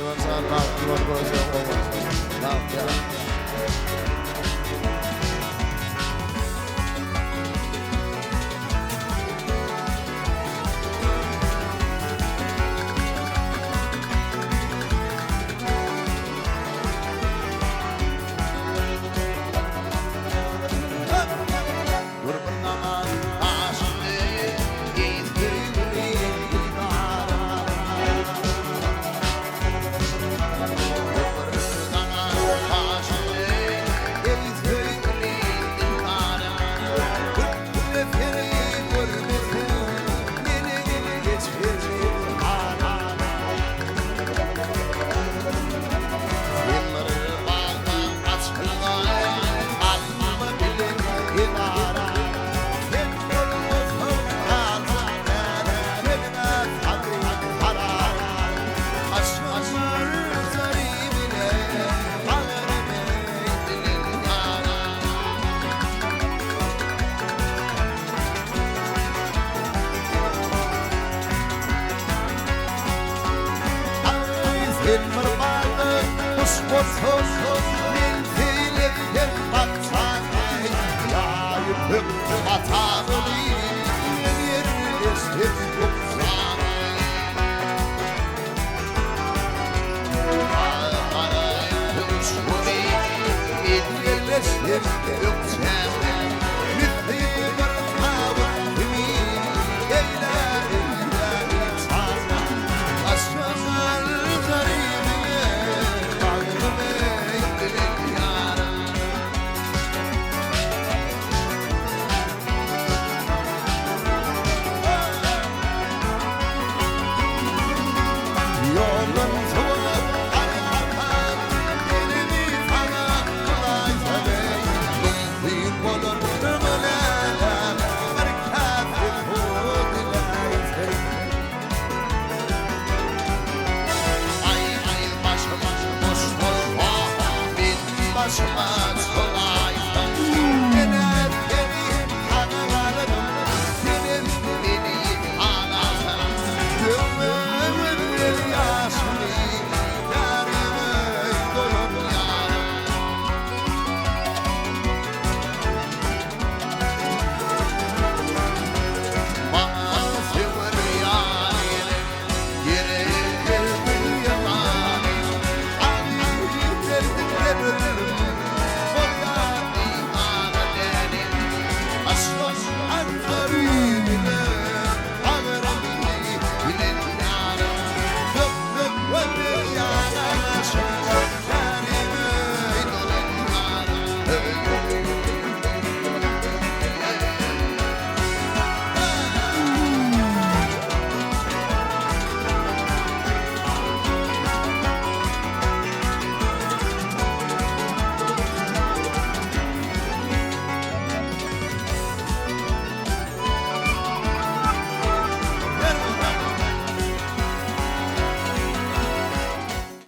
Perwan jan bagtly bol görseň gowy. Bagtyýar. Dur bir zaman aşyny eý söýgüli didarym. Dur bir zaman aşyny eý söýgüli dildarym. Günde seni görmesem meniň geçer halym. Sen bir bagda açylgan alma bilen kenara. Sen bolmasaň galjak däl meniň-ä sabrym karara. Aşgymyň zary bile bagrymy dilen ýara. Aý, sen bir bagda guş bolsaň, men seýletsem bakjany. Ýa ýüpek mataly, men ýerleşsem bukjany. Ýa gara kümüş gury, men ýerleşsem ökjäni.